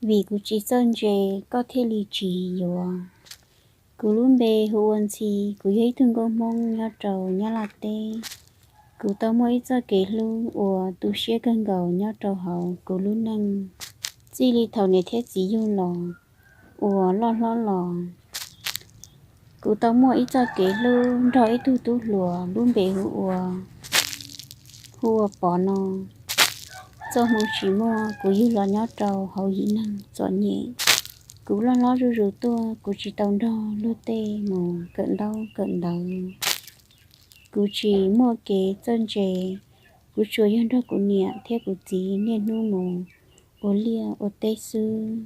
vim kuv tsis txawj ntse, koj thiaj li tsis yuav. Kuv lub npe hu ua Ntxhi, kuv yog ib tug nkauj Hmoob nyob rau Nyab Laj teb. Kuv tau muaj ib txoj kev hlub uas tu siab kawg nkaus nyob rau hauv kuv lub neej, txij li thaum niam thiab txiv yug los uas loj hlob los. Kuv tau muaj ib txoj kev hlub nrog ib tug tub hluas lub npe hu ua, hu ua Pov no. Txoj hmoo tsis muaj, kuv yug los nyob rau hauv yim neeg txom nyem. Kuv loj hlob zuj zus tuaj, kuv tsis tau nrog luag tej mus kawm ntaub kawm ntawv. Kuv tsis muaj kev txawj ntse, kuv tsuas yog nrog kuv niam thiab kuv txiv niaj hnub mus ua liaj ua teb xwb.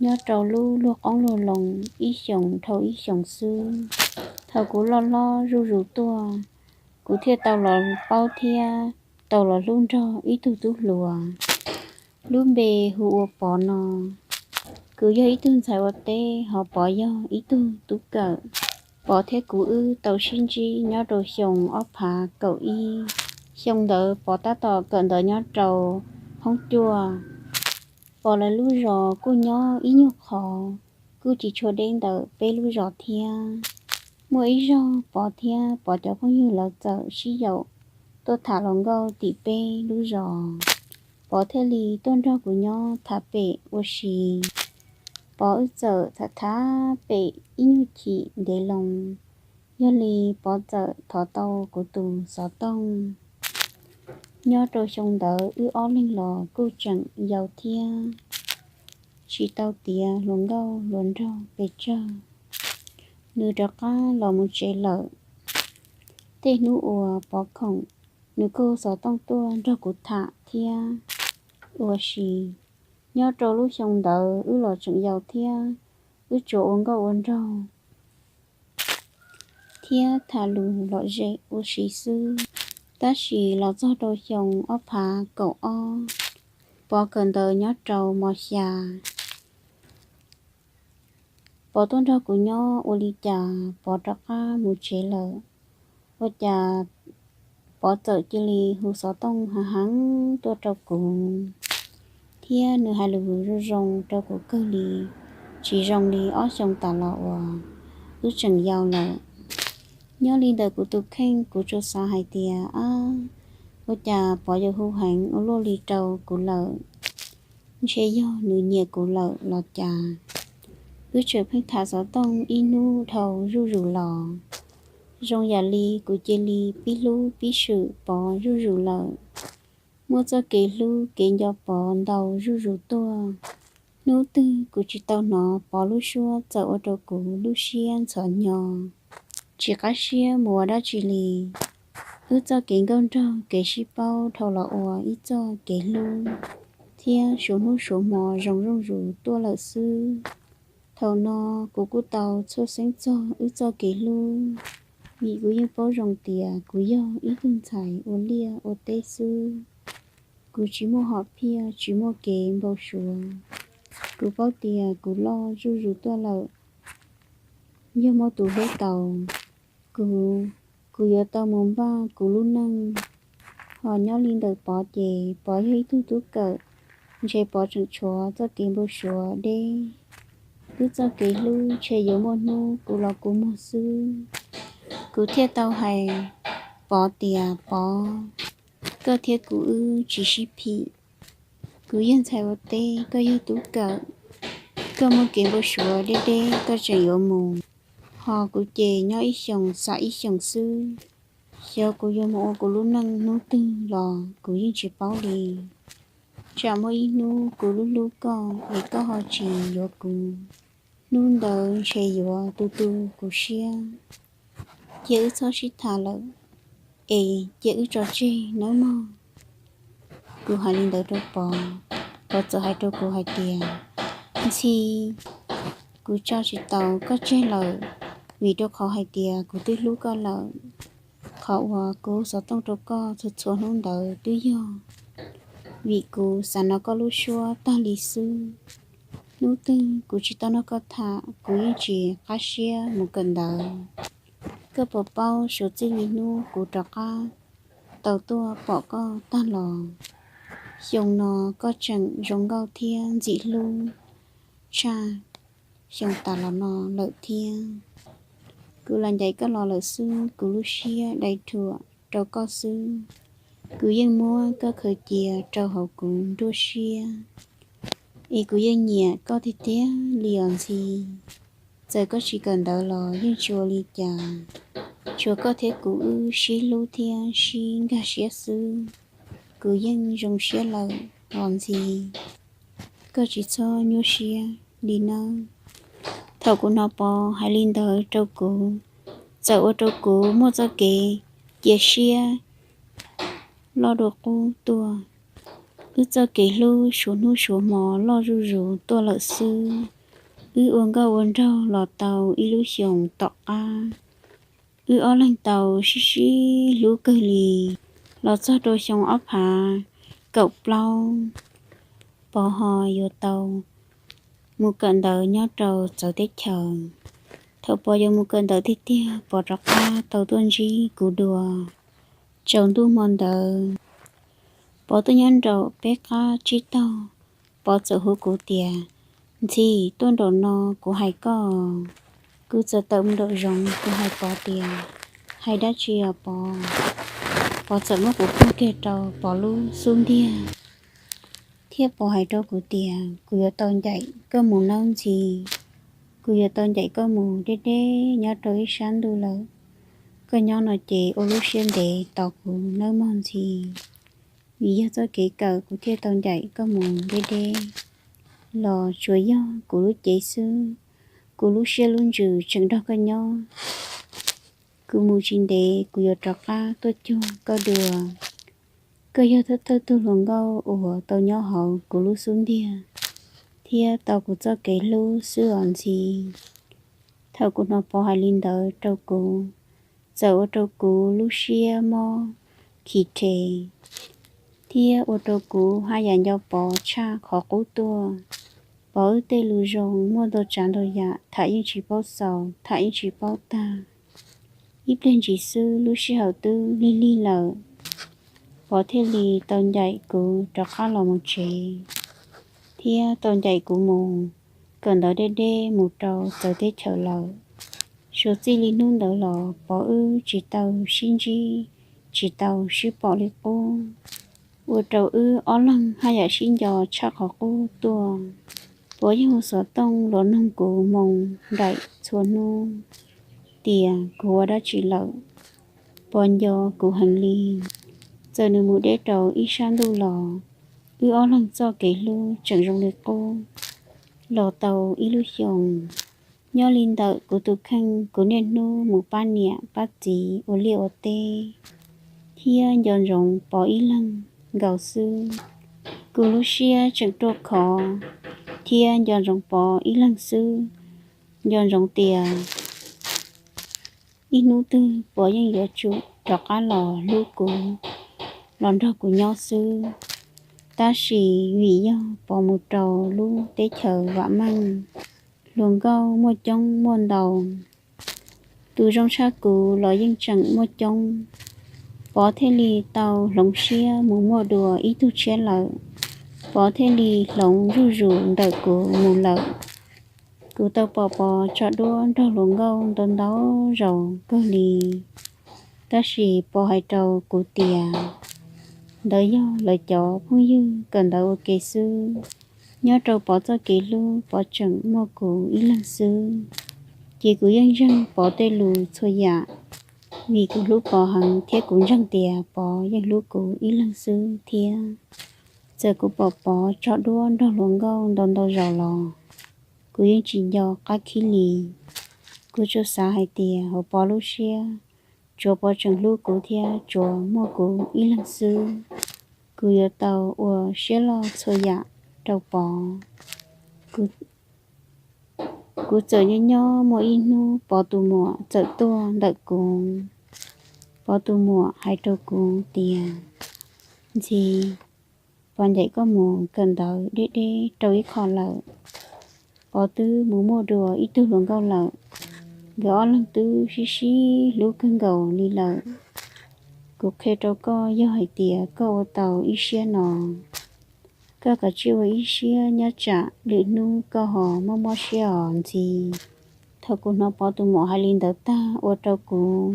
Nyob rau lub luag qoob luag loo, ib xyoos dhau ib xyoos xwb. Thaum kuv loj hlob zuj zus tuaj, kuv thiaj tau los paub thiab tau los hlub nrog ib tug tub hluas lub npe hu ua Pov no. Kuv yog ib tug ntxhais ua teb, ho Pov yog ib tug tub kawm. Pov thiab kuv wb tau sib ntsib nyob rau xyoo ob phav kaum ib. Xyoo ntawd Pov tab tom kawm ntawv nyob rau hoob cuaj. Pov lawv lub zos kuj nyob ib nyuag qhov, kuj tsis tshua deb ntawm peb lub zos thiab. Muaj ib zaug Pov thiab Pov cov phooj ywg lawv txawm sib yaum tuaj tham hluas nkauj tim peb lub zos. Pov thiaj li tuaj nrog kuv nyob tham pem ua si. Pov wb txawm tham tham pem ib nyuag chim ntev loo, yog li Pov txawm thov tau kuv tus xov tooj. Nyob rau xyoo ntawd wb ob leeg los kuj tseem yau thiab, tsis tau tiav hluas nkauj hluas nraug pes tsawg. Nws rov qab los mus tsev lawm. Tej hnub uas Pov khoom, nws kuj hu xov tooj tuaj nrog kuv tham thiab ua si. Nyob rau lub xyoo ntawd wb los tseem yau thiab, wb tsuas ua nkauj ua nraug thiab tham lus lom zem ua si xwb. Tab sis los txog rau xyoo ob phav kaum ob, Pov kawm ntawv nyob rau mos xya. Pov tuaj nrog kuv nyob, ua li cas Pov rov qab mus tsev lawm. Ua cas Pov txawm cia li hu xov tooj heev heev tuaj rau kuv, thiab nws hais lus zoo zoo rau kuv kawg li, tsis zoo li ob xyoo tas los uas wb tseem yau lawm. Nyob li ntawm kuv tus kheej, kuv tsuas xav hais tias, ab, ua cas Pov yuav hu heev ua luaj li rau kuv lawm? Ntshe yog nws nyiam kuv lawm los cas? Wb tseem pheej tham xov tooj ib hnub dhau zuj zus los, zoo yam li kuv cia li pib hlub pib swm Pov zuj zus lawm. Muaj txoj kev hlub kev nco Pov ntau zuj zus tuaj. Hnub twg kuv tsis tau hnov Pov lub suab txawm ua rau kuv lub siab ntxhov hnyo, tsis qab siab mus ua dab tsi li. Wb txoj kev nkauj nraug kev sib paub dhau los ua ib txoj kev hlub, thiab suav hnub suav hmo zoo zuj zus tuaj lawm xwb. Thaum no kuv kuj tau txhawj xeeb txog wb txoj kev hlub, vim kuv yeej paub zoo tias kuv yog ib tug ntxhais ua liaj ua teb xwb. Kuv tsis muaj hom phiaj, tsis muaj kev npau suav. Kuv paub tias kuv loj zuj zus tuaj lawm, yog muaj tus hlub tau kuv, kuv yuav tau mus npaj kuv lub neej. Ho nyob li ntawm Pov ces Pov yog ib tug tub kawm, ntshe Pov tseem tshuav txoj kev npau suav deb. Wb txoj kev hlub ntshe yuav muaj hnub kuv los kuv muag xwb. Kuv thiaj tau hais Pov tias, Pov, koj thiab kuv wb tsis sib phim. Kuv yog ntxhais ua teb, koj yog tub kawm. Koj muaj kev npau suav deb deb koj tseem yuav mus, ho kuv ces nyob ib xyoos xam ib xyoos xwb. Xyov kuv yuav mus ua kuv lub neej hnub twg los kuv yeej tsis paub li. Tsam muaj ib hnub kuv hlub hlub koj es koj ho tsis yuav kuv, hnub ntawd ntshe yuav tu tu kuv siab. Cia wb txhob sib tham lawm, es cia wb tso tseg nawb mog. Kuv hais li ntawd rau Pov, Pov txawm hais rau kuv hais tias, Ntxhi, kuv tso tsis tau koj tseg lawm, vim rau qhov hais tias kuv twb hlub koj lawm. Qhov uas kuv xov tooj rau koj txhua txhua hnub ntawd twb yog vim kuv xav hnov koj lub suab tag li xwb. Hnub twg kuv tsis tau nrog koj tham, kuv yeej tsis qab siab mus kawm ntawv. Koj puas paub, suav txij li hnub kuv rov qab tau tuaj pom koj tag los, Xyoo no koj tseem zoo nkauj thiab ntxim hlub tshaj xyoo tas los no lawm thiab. Kuv lam ncaim koj los lawm xwb, kuv lub siab dai rhuam rau koj xwb. Kuv yeej muab koj khaws cia rau hauv kuv nruab siab, es kuv yeej nyiam koj tiag tiag li os Ntxhi. Txawm koj tsis kawm ntawv los yeej tsis ua li cas, tsuas koj thiab kuv wb sib hlub thiab sib nkag siab xwb, kuv yeej zoo siab lawm os Ntxhi. Koj tsis txhob nyuaj siab li nawb. Thaum kuv hnov Pov hais li ntawd rau kuv, txawm ua rau kuv muaj txoj kev cia siab loj dua qub tuaj. Wb txoj kev hlub suav hnub suav hmo loj zuj zus tuaj lawm xwb. Wb ua nkauj ua nraug los tau ib lub xyoos tom qab, wb ob leeg tau sib sib hlub kawg li. Los txog rau xyoo ob phav kaum plaub, Pov ho yuav tau mus kawm ntawv nyob rau txawv teb chaws. Thaum Pov yuav mus kawm ntawv tiag tiag, Pov rov qab tau tuaj ntsib kuv dua. Tsaus ntuj hmo ntawd, Pov tuaj nyob nraum peb qab tsib taug, Pov txawm hu kuv tias, Ntxhi, tuaj nraum no kuv hais koj. Kuv txawm tawm mus nraum zoov, kuv hais Pov tias, Hais dab tsi os Pov? Pov txawm muab kuv pog kiag rau Pov lub xub ntiag, thiab Pov hais rau kuv tias, Kuv yuav tau ncaim koj mus nawb Ntxhi. Kuv yuav tau ncaim koj mus deb deb nyob rau ib sab ntuj lawm. Koj nyob no ces ua lub siab ntev tos kuv nawb mog Ntxhi. Vim yog txoj kev kawm kuv thiaj tau ncaim koj mus deb deb. Los tsuas yog kuv lub cev xwb, kuv lub siab lub ntsws tseem nrog koj nyob. Kuv mus tsis ntev kuv yuav rov qab tuaj cuag koj dua. Koj yog thawj thawj tug hluas nkauj uas tau nyob hauv kuv lub xub ntiag thiab tau kuv txoj kev hlub xwb os Ntxhi. Thaum kuv hnov Pov hais li ntawd rau kuv, txawm ua rau kuv lub siab mob khi rhe, thiab ua rau kuv haj yam nco Pov tshaj qhov qub tuaj. Pov wb tej lus zoo muaj ntau tsav ntau yam tham yeej tsis paub xaus, tham yeej tsis paub tag. Ib pliag ntsis xwb lub sij hawm twb lig lig lawm, Pov thiaj li tau ncaim kuv rov qab los mus tsev, thiab tau ncaim kuv mus kawm ntawv deb deb mus rau txawv teb chaws lawm. Suav txij li hnub ntawd los Pov wb tsis tau sib ntsib, tsis tau sib pom li qub, ua rau wb ob leeg haj yam sib nco tshaj qhov qub tuaj. Pov yeej hu xov tooj los noog kuv moo nraim txhua hnub tias kuv ua dab tsi lawm. Pov nco kuv heev li, txawm nws mus deb rau ib sab ntuj los wb ob leeg txoj kev hlub tseem zoo li qub los tau ib lub xyoos. Nyob li ntawm kuv tus kheej, kuv niaj hnub mus pab niam pab txiv ua liaj ua teb, thiab nco ntsoov Pov ib leeg nkaus xwb. Kuv lub siab tseem ruaj khov thiab nco ntsoov Pov ib leeg xwb. Nco ntsoov tias ib hnub twg Pov yeej yuav tsum rov qab los hlub kuv, los nrog kuv nyob xwb. Tab sis vim yog Pov mus rau lub teb chaws vam meej, hluas nkauj muaj coob muaj ntau, tus zoo tshaj kuv los yeej tseem muaj coob. Pov thiaj li tau hloov siab mus muaj dua ib tug tshiab lawm. Pov thiaj li hloov zuj zus ntawm kuv mus lawm. Kuv tau pom Pov tso duab nrog hluas nkauj ntau ntau zaus kawg li, tab sis Pov hais rau kuv tias ntawd yog lawv cov phooj ywg kawm ntawv ua ke xwb. Nyob rau Pov txoj kev hlub, Pov tseem muaj kuv ib leeg xwb. Ces kuv yeej ntseeg Pov tej lus txhua yam, vim kuv hlub Pov heev thiab kuv ntseeg tias Pov yeej hlub kuv ib leeg xwb thiab. Txawm kuv pom Pov tso duab nrog hluas nkauj ntau ntau zaus los kuv yeej tsis nco qab khib li. Kuv tsuas xav hais tias hauv Pov lub siab, tsuav Pov tseem hlub kuv thiab tsuav muaj kuv ib leeg xwb. Kuv yuav tau ua siab loj txhua yam rau Pov. Kuv txawm nyob nyob muaj ib hnub Pov tus muam txawm tuaj ntawm kuv. Pov tus muam hais rau kuv tias, Ntxhi, Pov ncaim koj mus kawm ntawv deb deb rau ib qho lawm. Pov twb mus muaj dua ib tug hluas nkauj lawm. Nkawd ob leeg twb sib sib hlub kawg nkaus li lawm. Kuv qhia rau koj, yog hais tias koj ua tau ib siab no, Koj kav tsij ua ib siab nyob tsam lwm hnub koj ho mob mob siab os Ntxhi. Thaum kuv hnov Pov tus muam hais li ntawd tag ua rau kuv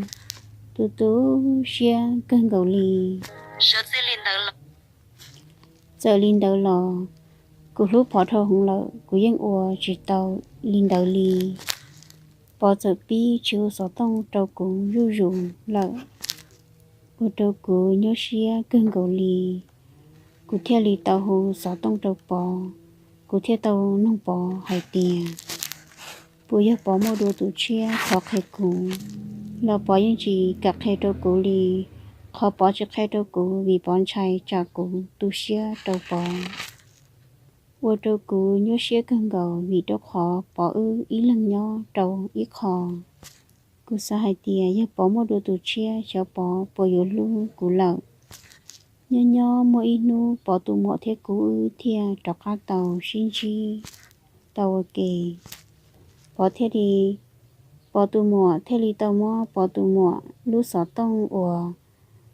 tu tu siab kawg nkaus li. Txawm li ntawd los kuv hlub Pov dhau heev lawm, kuv yeej ua tsis tau li ntawd li. Pov txawm pib tsis hu xov tooj rau kuv zuj zus lawm, ua rau kuv nyuaj siab kawg nkaus li. Kuv thiaj li tau hu xov tooj rau Pov. Kuv thiaj tau nug Pov hais tias puas yog Pov muaj dua tus tshiab thov qhia kuv, los Pov yeej tsis kam qhia rau kuv li. Qhov Pov tsis qhia rau kuv vim Pov ntshai tsam kuv tu siab rau Pov. Ua rau kuv nyuaj siab kawg nkaus vim rau qhov Pov wb ib leeg nyob rau ib qho. Kuv xav hais tias yog Pov muaj dua tus tshiab xyov Pov puas yuav hlub kuv lawm. Nyob nyob muaj ib hnub Pov tus muam thiab kuv wb thiaj rov qab tau sib ntsib, tau ua ke. Pov thiaj li, Pov tus muam thiaj li tau muab Pov tus muam lub xov tooj uas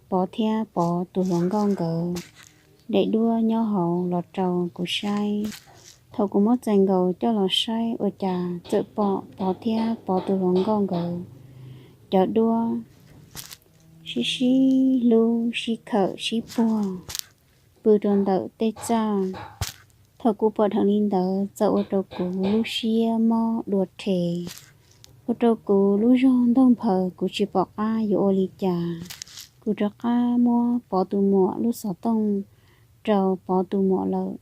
Pov thiab Pov tus hluas nkauj nkawd daim duab nyob hauv los rau kuv saib. Thaum kuv muab txais nkaus coj los saib ua cas txawm pom Pov thiab Pov tus hluas nkauj nkawd cov duab sib sib hlub sib khawm sib puag pw rau ntawm tej txaj. Thaum kuv pom dheev li ntawd txawm ua rau kuv lub siab mob dua rhe, ua rau kuv lub zog ntaug nphaws, kuv tsis pom qab yuav ua li cas. Kuv rov qab muab Pov tus muam lub xov tooj rau Pov tus muam lawm,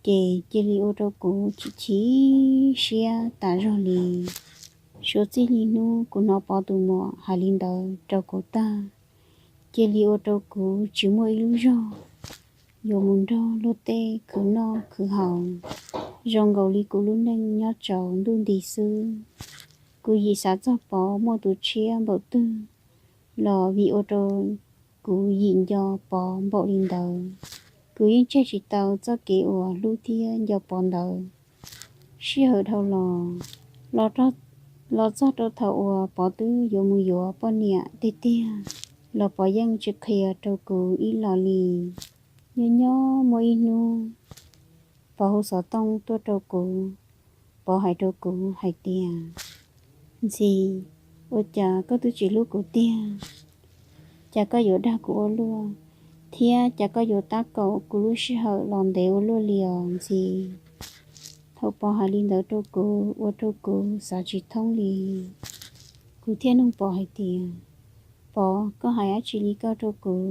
ces cia li ua rau kuv chim chim siab tas zog li. Suav txij li hnub kuv hnov Pov tus muam hais li ntawd rau kuv tag, cia li ua rau kuv tsis muaj ib lub zog yuav mus nrog luag tej khwv noj khwv haus, zoo nkaus li kuv lub neej nyob tsaus ntuj nti xwb. Kuv yim xav txog Pov muaj tus tshiab npaum twg los vim ua rau kuv yim nco Pov npaum li ntawd. Kuv yeej tseg tsis tau txoj kev uas hlub thiab nco Pov ntawd. Sij hawm dhau los, los txog rau thaum uas Pov twb yuav mus yuav poj niam tiag tiag los Pov yeej tsis qhia rau kuv ib los li. Nyob nyob muaj ib hnub, Pov hu xov tooj tuaj rau kuv. Pov hais rau kuv hais tias, Ntxhi, ua cas koj twb tsis hlub kuv tiag? Cas koj yuav dag kuv ua luaj, thiab cas koj yuav tab kaum kuv lub sij hawm los ntev ua luaj li os Ntxhi? Thaum Pov hais li ntawd rau kuv ua rau kuv xav tsis thoob li. Kuv thiaj nug Pov hais tias, Pov, koj hais dab tsi li koj rau kuv,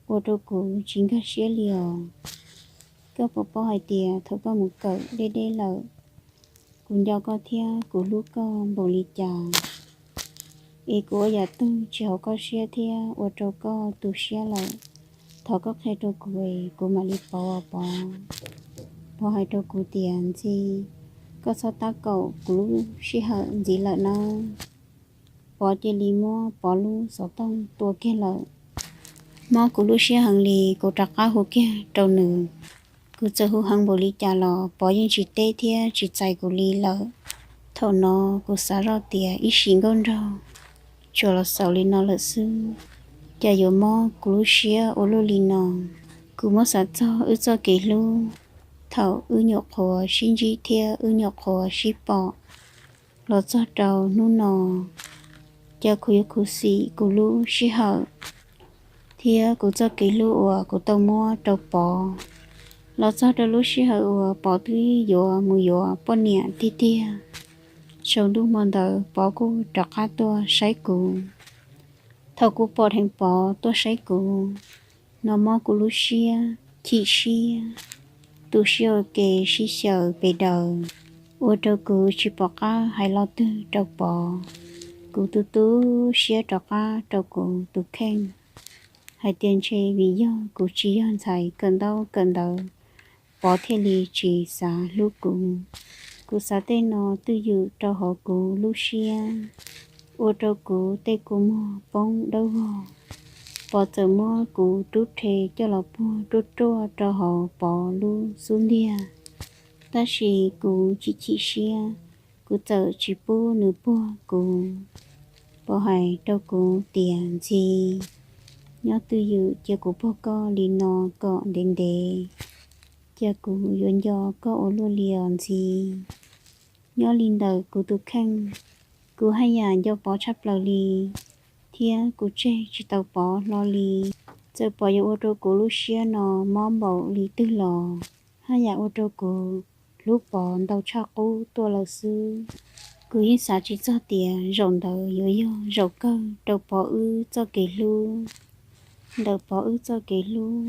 ua rau kuv tsis nkag siab li os. Koj puas paub hais tias thaum koj mus kawm deb deb lawm, kuv nco koj thiab kuv hlub koj npaum li cas, es kuv ua yam twg tsis haum koj siab thiab ua rau koj tu siab lawm, thov koj qhia rau kuv es kuv mam li pauv os Pov. Pov hais rau kuv tias, Ntxhi, koj txhob tab kaum kuv lub sij hawm ntxiv lawm nawb. Pov cia li muab Pov lub xov tooj tua kiag lawm. Mob kuv lub siab heev li, kuv rov qab hu kiag rau nws. Kuv txawm hu heev npaum li cas los Pov yeej tsis teb thiab tsis txais kuv li lawm. Thaum no kuv xav zoj tias ib sim nkauj nraug tsuas los xaus li no lawm xwb, cas yuav mob kuv lub siab ua luaj li no. Kuv muab xav txog wb txoj kev hlub thaum wb nyuam qhuav sib ntsib thiab wb nyuam qhuav sib pom los txog rau hnub no, cas kuv yuav khuv xim kuv lub sij hawm thiab kuv txoj kev hlub uas kuv tau muab rau Pov, los txog rau lub sij hawm uas Pov twb yuav mus yuav poj niam tiag tiag. Tsaus ntuj hmo ntawd Pov kuj rov qab tuaj saib kuv. Thaum kuv pom dheev Pov tuaj saib kuv, no mob kuv lub siab, chim siab, tu siab ua ke sib xyaw pes daws, ua rau kuv tsis pom qab hais lo twg rau Pov. Kuv tu tu siab rov qab rau kuv tus kheej hais tias ntshe vim yog kuv tsis yog ntxhais kawm ntaub kawm ntawv, Pov thiaj li tsis xav hlub kuv. Kuv xav tej no twj ywm rau hauv kuv lub siab, ua rau kuv tej kua muag poob dawb vog. Pov txawm muab kuv rub rhe coj los puag ruaj ruaj rau hauv Pov lub xub ntiag, tab sis kuv chim chim siab, kuv txawm tsis pub nws puag kuv. Pov hais rau kuv tias, Ntxhi, nyob twj ywm cia kuv puag koj li no kom ntev ntev. Cas kuv yuav nco koj ua luaj li os Ntxhi. Nyob li ntawm kuv tus kheej, kuv haj yam nco Pov tshaj plaws li, thiab kuv tseg tsis tau Pov hlo li. Txawm Pov yuav ua rau kuv lub siab no mob npaum li twg los haj yam ua rau kuv hlub Pov ntau tshaj qub tuaj lawm xwb. Kuv yeej xav tsis txog tias zaum ntawd yuav yog zaum kawg rau Pov wb txoj kev hlub. Ntawm Pov wb txoj kev hlub,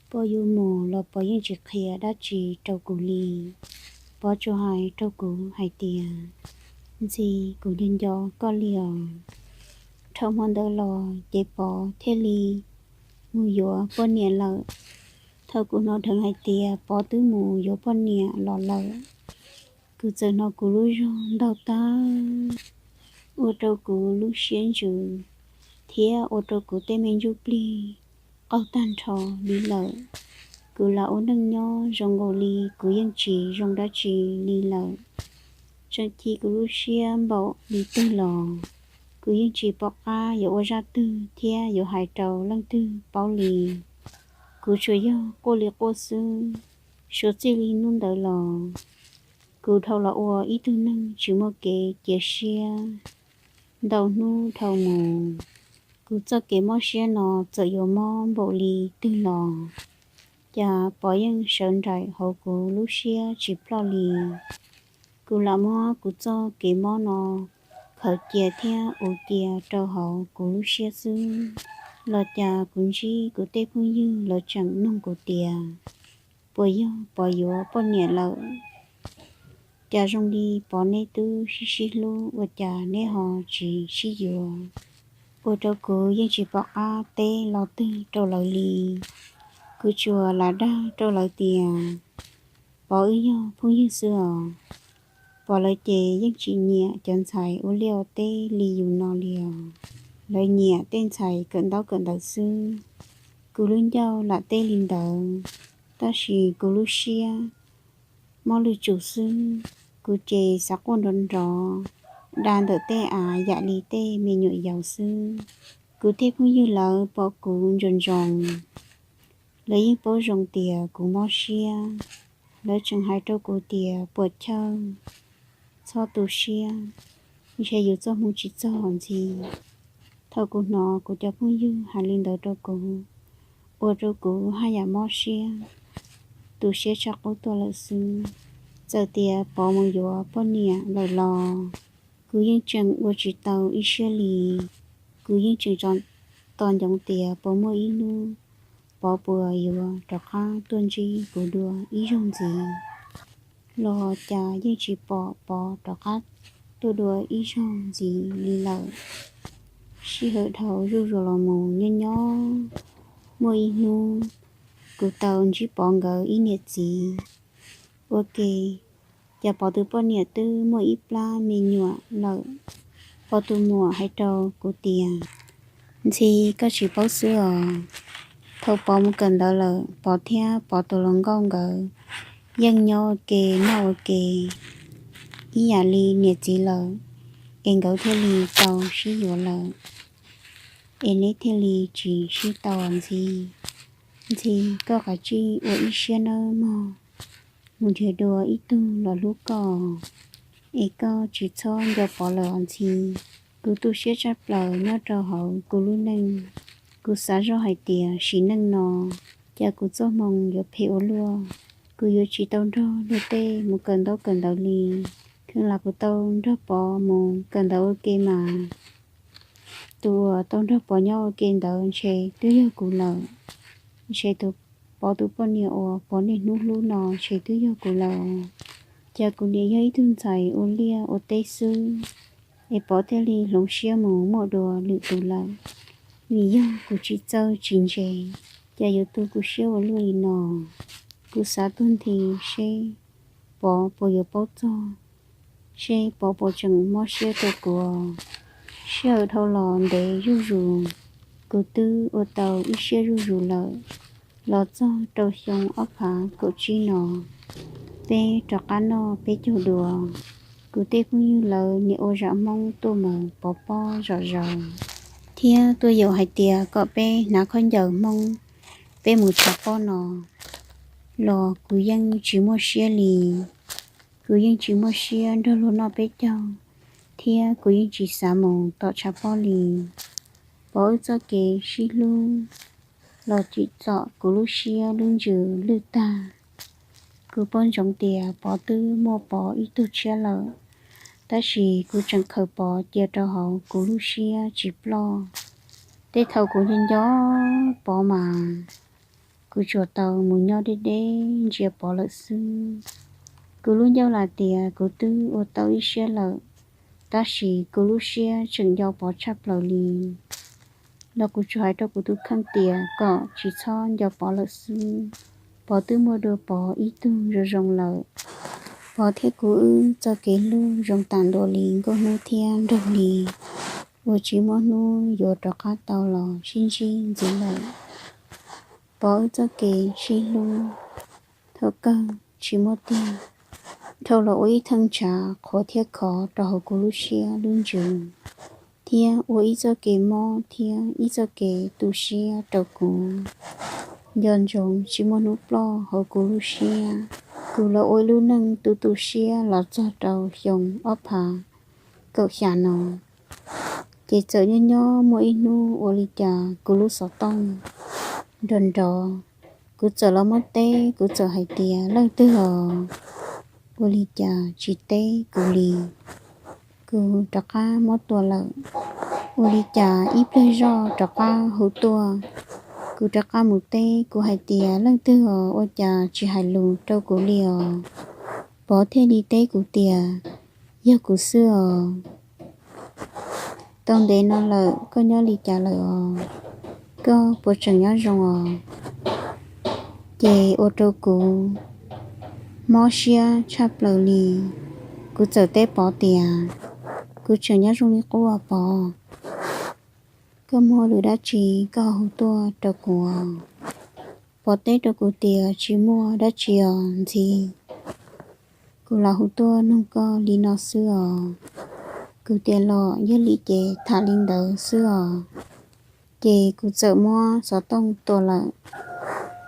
Pov yuav mus los Pov yeej tsis qhia dab tsi rau kuv li. Pov tsuas hais rau kuv hais tias, Ntxhi, kuv nco nco koj li os. Dhau hmo ntawd los ces Pov thiaj li mus yuav poj niam lawm. Thaum kuv hnov dheev hais tias Pov twb mus yuav poj niam los lawm, kuv txawm hnov kuv lub zog ntaug tag, ua rau kuv lub siab ntsws, thiab ua rau kuv tej me ntsuj plig qaug tag nrho li lawm. Kuv lam ua neej nyob zoo nkaus li kuv yeej tsis zoo dab tsi li lawm. Tseem chim kuv lub siab npaum li twg los kuv yeej tsis pom qab yuav ua zaj twg thiab yuav hais rau leej twg paub li. Kuv tsuas yog quaj li quaj xwb. Suav txij li hnub ntawd los, kuv dhau los ua ib tug neeg tsis muaj kev cia siab ntau hnub dhau mus. Kuv txoj kev mob siab no txawm yuav mob npaum li twg los, cas Pov yeej sawv nraim hauv kuv lub siab tsis ploj li. Kuv lam muab kuv txoj kev mob no khaws cia thiab ua cia rau hauv kuv lub siab xwb. Los cas kuv ntsib kuv tej phooj ywg lawv tseem nug kuv tias, puas yog Pov yuav poj niam lawm? Cas zoo li Pov neb twb sib sib hlub ua cas neb ho tsis sib yuav? Ua rau kuv yeej tsis pom qab teb lo twg rau lawv li. Kuv tsuas lam dag rau lawv tias, Pov wb yog phooj ywg xwb os. Pov lawv ces yeej tsis nyiam cov ntxhais ua liaj ua teb li yus no li os. Lawv nyiam tej ntxhais kawm ntaub kawm ntawv xwb. Kuv lub ncauj lam teb li ntawd, tab sis kuv lub siab mob lwj tsum xwb. Kuv ces xav quaj nrov nrov, da ntawm tej av yam li tej me nyuam yaus xwb. Kuv tej phooj ywg lawv pom kuv ntsoos ntsoos, lawv yeej paub zoo tias kuv mob siab. Lawv tseem hais rau kuv tias, puas chawj, txhob tu siab, ntshe yus txoj hmoo tsis txog Ntxhi. Thaum kuv hnov kuv cov phooj ywg hais li ntawd rau kuv, ua rau kuv haj yam mob siab, tu siab tshaj qub tuaj lawm xwb. Txawm tias Pov mus yuav poj niam lawm los, kuv yeej tseem ua tsis tau ib siab li. Kuv yeej tseem tos ncoov tias puas muaj ib hnub Pov puas yuav rov qab tuaj ntsib kuv dua ib zaug ntxiv. Los cas yeej tsis pom Pov rov qab tuaj dua ib zaug ntxiv li lawm. Sij hawm dhau zuj zus los mus nyob nyob, muaj ib hnub kuv tau ntsib Pov nkawd ib niam txiv ua ke. Cas Pov tus poj niam twb muaj ib plab me nyuam lawm. Pov tus muam hais rau kuv tias, Ntxhi, koj tsis paub xwb os. Thaum Pov mus kawm ntawv lawm, Pov thiab Pov tus hluas nkauj nkawd yeej nyob ua ke noj ua ke ib yam li niam txiv lawm, es nkawd thiaj li tau sib yuav lawm, es neb thiaj li tsis sib tau Ntxhi. Ntxhi, koj kav tsij ua ib siab nawb mog, mus nrhiav dua ib tug los hlub koj, es koj tsis txhob nco Pov lawm os Ntxhi. Kuv tu siab tshaj plaws nyob rau hauv kuv lub neej. Kuv xav zoj hais tias sim neej no, cas kuv txoj hmoo yuav phem ua luaj. Kuv yuav tsis tau nrog luag tej mus kawm ntaub kawm ntawv li. Kheev lam kuv tau nrog Pov mus kawm ntawv ua ke mas, tus uas tau nrog Pov nyob ua ke ntawd ntshe twb yog kuv lawm. Ntshe tus Pov tus poj niam uas Pov niaj hnub hlub no ntshe twb yog kuv lawm. Cas kuv niaj yog ib tug ntxhais ua liaj ua teb xwb, es Pov thiaj li hloov siab mus muaj dua lwm tus lawm. Vim yog kuv tsis txawj tsis ntse, cas yuav tu kuv siab ua luaj li no. Kuv xav tuag nthi seb Pov puas yuav paub txog, seb Pov puas tseem mob siab rau kuv. Sij hawm dhau los ntev zuj zus, kuv twb ua tau ib siab zuj zus lawm. Los txog rau xyoo ob phav kaum tsib no, peb rov qab noj peb caug dua. Kuv tej phooj ywg lawv niaj ua zam Hmoob tuaj mus pov pob zom zaws, thiab tuaj yaum hais tias kom peb hnav khaub ncaws Hmoob, peb mus tshav pob no. los kuv yeej tsis muaj siab li. Kuv yeej tsis muaj siab nrog luag noj peb caug, thiab kuv yeej tsis xav mus tom tshav pob li. Pov wb txoj kev sib hlub los tsim txom kuv lub siab lub ntsws lwj tag. Kuv paub ntsoov tias Pov twb muaj Pov ib tug tshiab lawm, tab sis kuv tseem khaws Pov cia rau hauv kuv lub siab tsis ploj. Tej thaum kuv nco nco Pov mas kuv tsuas tau mus nyob deb deb ntsia Pov lawm xwb. Kuv lub ncauj lam tias kuv twb ua tau ib siab lawm, tab sis kuv lub siab tseem nco Pov tshaj plaws li. Los kuv tsuas hais rau kuv tus kheej tias kom tsis txhob nco Pov lawm xwb. Pov twb muaj dua Pov ib tug zoo zoo lawm. Pov thiab kuv wb txoj kev hlub zoo tas ntua li nkauj hnub thiab nraug hli, uas tsis muaj hnub yuav rov qab tau los sib ntsib ntxiv lawm. Pov wb txoj kev sib hlub thaum kawg tsis muaj tiag, dhau los ua ib theej ntshav qhuav thiab khov rau hauv kuv lub siab lub ntsws, thiab ua ib txoj kev mob thiab ib txoj kev tu siab rau kuv. Nco ntsoov tsis muaj hnub ploj hauv kuv lub siab. Kuv los ua ib lub neej tu tu siab los txog rau xyoo ob phav kaum xya no, ces txawm nyob nyob muaj ib hnub ua li cas kuv lub xov tooj nrov nrov. Kuv txawm los muab teb, kuv txawm hais tias, Leej twg os? Ua li cas tsis teb kuv li? Kuv rov qab muab tua lawm. Ua li cas ib pliag zoj rov qab hu tuaj? Kuv rov qab mus teb, kuv hais tias, Leej twg os? Ua cas tsis hais lus rau kuv li os? Pov thiaj li teb kuv tias, Yog kuv xwb os. Tau ntev no lawm, koj nyob li cas lawm os? Koj puas tseem nyob zoo os? Ces ua rau kuv mob siab tshaj plaws li. Kuv txawm teb Pov tias, Kuv tseem nyob zoo li qub os Pov. Koj muaj lus dab tsi koj hu tuaj rau kuv? Pov teb rau kuv tias, Tsis muaj dab tsi os Ntxhi. Kuv los hu tuaj nug koj li no xwb os. Kuv tias, Los yog li ces tham li ntawd xwb os. Ces kuv txawm muab xov tooj tua lawm.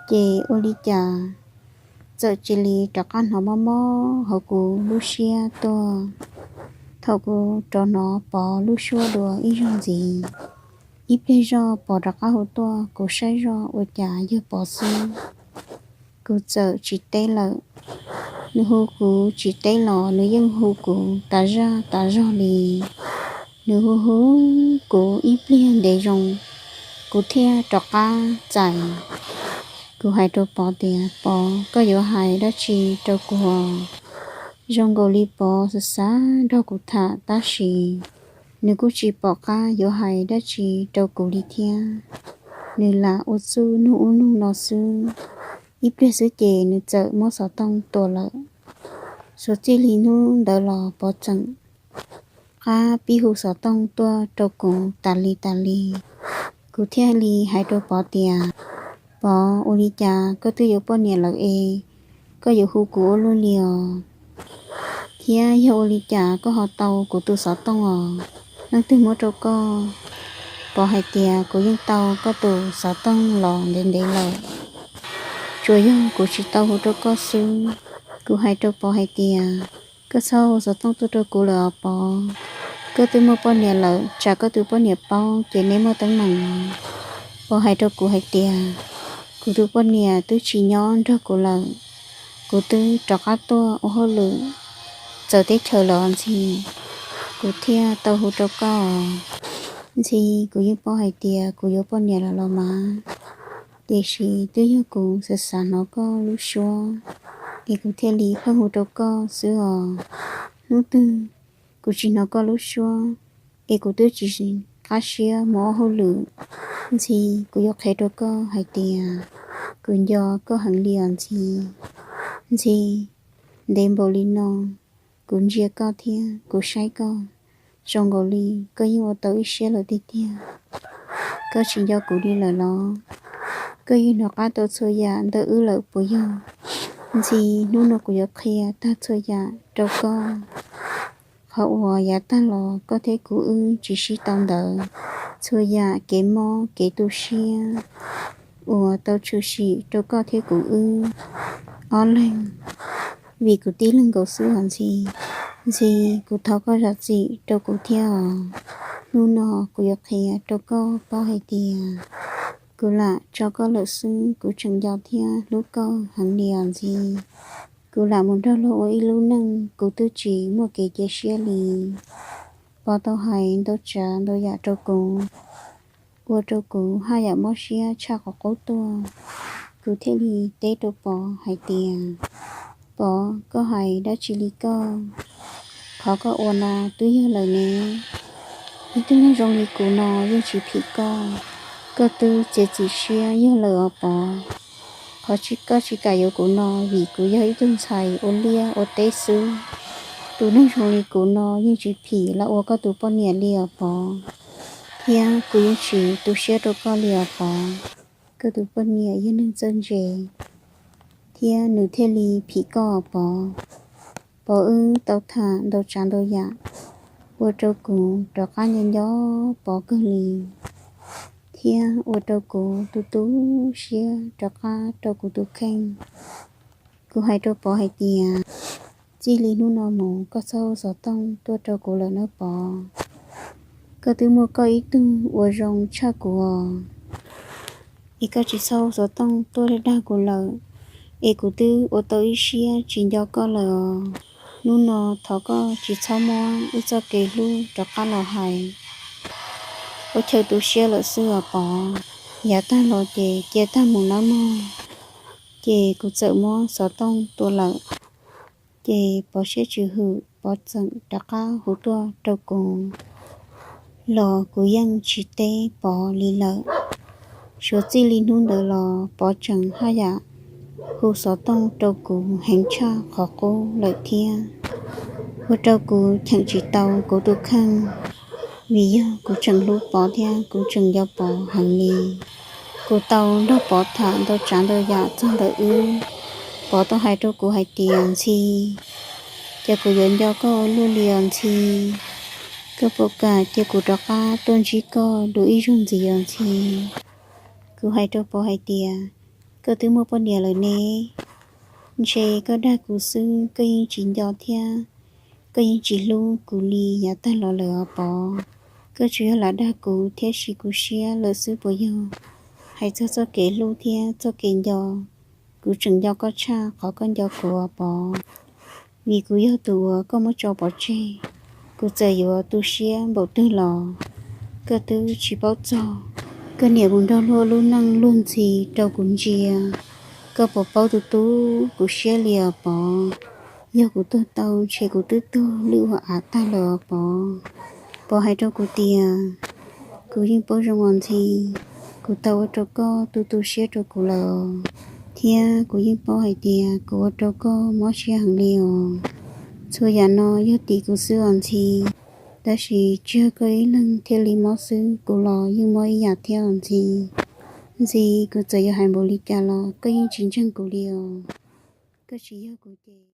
Ces ua li cas txawm cia li rov qab hnov mob mob hauv kuv lub siab tuaj. Thaum kuv rov hnov Pov lub suab dua ib zaug ntxiv, ib pliag zoj Pov rov qab hu tuaj, kuv saib zoj ua cas yog Pov xwb. Kuv txawm tsis teb lawm. Nws hu kuv tsis teb los nws yeej hu kuv tas zaj tas zog li. Nws hu hu kuv ib pliag ntev zoo, kuv thiaj rov qab txais. Kuv hais rau Pov tias, Pov, koj yuav hais dab tsi rau kuv? Zoo nkaus li Pov xav xav nrog kuv tham tab sis nws kuj tsis pom qab yuav hais dab tsi rau kuv li thiab. Nws lam ua txuj nug ub nug no xwb. Ib pliag xwb ces nws txawm muab xov tooj tua lawm. Suav txij li hnub ntawd los Pov tseem qab pib hu xov tooj tuaj rau kuv tas li tas li. Kuv thiaj li hais rau Pov tias, Pov, ua li cas koj twb yuav poj niam lawm es koj yuav hu kuv ua luaj li os? Thiab yog ua li cas koj ho tau kuv tus xov tooj os? Leej twg muab rau koj? Pov hais tias, Kuv yeej tau koj tus xov tooj los ntev ntev lawm, tsuas yog kuv tsis tau hu rau koj xwb. Kuv hais rau Pov hais tias, Koj txhob hu xov tooj tuaj rau kuv lawm os Pov. Koj twb muaj poj niam lawm, tsam koj tus poj niam paub ces neb muaj teeb meem. Pov hais rau kuv hais tias, Kuv tus poj niam twb tsis nyob nrog kuv lawm, kuv twb rov qab tuaj ua hauj lwm txawv teb chaws lawm Ntxhi. Kuv thiaj tau hu rau koj. Ntxhi, kuv yeej paub hais tias kuv yuav poj niam lawm los mas, tiam sis twb yog kuv xav xav hnov koj lub suab es kuv thiaj li pheej hu rau koj xwb os. Hnub twg kuv tsis hnov koj lub suab es kuv twb tsis qab siab mus ua hauj lwm, Ntxhi, kuv yuav qhia rau koj hais tias kuv nco koj heev li os Ntxhi. Ntxhi, ntev npaum li no kuv ntsia koj thiab kuv saib koj, zoo nkaus li koj yeej ua tau ib siab lawm tiag tiag. Koj tsis nco kuv li lawm los? Koj yeej hnov qab tau txhua yam ntawm wb lawm puas yog? Ntxhi, hnub no kuv yuav qhia tag txhua yam rau koj. Qhov uas yav tag los koj thiab kuv wb tsis sib tau ntawd, txhua yam kev mob kev tu siab, uas tau tshwm sim rau koj thiab kuv wb ob leeg, vim kuv tib leeg nkaus xwb os Ntxhi. Ntxhi, kuv thov koj zam txim rau kuv thiab os. Hnub no kuv yuav qhia rau koj paub hais tias kuv lam tso koj lawm xwb, kuv tseem nco thiab hlub koj heev li os Ntxhi. Kuv lam mus nrog luag ua ib lub neej, kuv twb tsis muaj kev cia siab li. Pov tau hais ntau tsav ntau yam rau kuv, ua rau kuv haj yam mob siab tshaj qhov qub tuaj. Kuv thiaj li teb rau Pov hais tias, Pov, koj hais dab tsi li koj? Qhov koj ua no twb yog lawm ne. Ib tug neeg zoo li kuv no yeej tsis phim koj. Koj twb txiav txim siab yog lawm os Pov. Qhov tsis, koj tsis kam yuav kuv no vim kuv yog ib tug ntxhais ua liaj ua teb xwb. Tus neeg zoo li kuv no yeej tsis phim los ua koj tus poj niam li os Pov. Thiab kuv yeej tsis tu siab rau koj li os Pov. Koj tus poj niam yog neeg txawj ntse, thiab nws thiaj li phim koj os Pov. Pov, wb tau tham ntau tsav ntau yam, ua rau kuv rov qab nco nco Pov kawg li, thiab ua rau kuv tu tu siab rov qab rau kuv tus kheej. Kuv hais rau Pov hais tias, txij li hnub no mus koj txhob hu xov tooj tuaj rau kuv lawm nawb Pov. Koj twb muaj koj ib tug uas zoo tshaj kuv os, es koj tsis txhob hu xov tooj tuaj dag kuv lawm, es kuv twb ua tau ib siab tsis nco koj lawm os. Hnub no thov koj tsis txhob muab wb txoj kev hlub rov qab los hais. Ua chaw tu siab lawm xwb os Pov. Yav tag los ces cia tag mus nawb mog. Ces kuv txawm muab xov tooj tua lawm. Ces Pov siab tsis hwm, Pov txawm rov qab hu tuaj rau kuv, los kuv yeej tsis teb Pov li lawm. Suav txij li hnub ntawd los Pov tseem haj yam hu xov tooj rau kuv heev tshaj qhov qub lawm thiab, ua rau kuv cheem tsis tau kuv tus kheej, vim yog kuv tseem hlub Pov thiab kuv tseem nco Pov heev li. Kuv tau nrog Pov tham ntau tsav ntau yam txog ntawm wb. Pov tau hais rau kuv hais tias, Ntxhi, ces kuv yuav nco koj ua luaj li os Ntxhi. Koj puas kam cia kuv rov qab tuaj ntsib koj dua ib zaug ntxiv os Ntxhi? Kuv hais rau Pov hais tias, koj twb muaj poj niam lawm ne, ntshe koj dag kuv xwb, koj yeej tsis nco thiab koj yeej tsis hlub kuv li yav tag los lawm os Pov. Koj tsuas yog lam dag kuv thiab siv kuv siab lawm xwb puas yog? Hais txog txoj kev hlub thiab txoj kev nco, kuv tseem nco koj tshaj qhov koj nco kuv os Pov. Vim kuv yog tus uas koj muab tso pov tseg, kuv txawm yuav tu siab npaum twg los koj twb tsis paub txog. Koj niam mus nrog luag lub neej luag ntxhi rau kuv ntsia, koj puas paub tu tu kuv siab li os Pov? Yog kuv tuag tau ntshe kuv twb tuag lwj ua av tag lawm os Pov. Pov hais rau kuv tias, kuv yeej paub zoo os Ntxhi, kuv tau ua rau koj tu tu siab rau kuv lawm, thiab kuv yeej paub hais tias kuv ua rau koj mob siab heev li os. Txhua yam no yog tim kuv xwb os Ntxhi, tab sis tsis yog koj ib leeg thiaj li mob xwb, kuv los yeej mob ib yam thiab os Ntxhi. Ntxhi, kuv txawm yuav hais npaum li cas los koj yeej tsis ntseeg kuv li os. Koj tsis yog kuv ces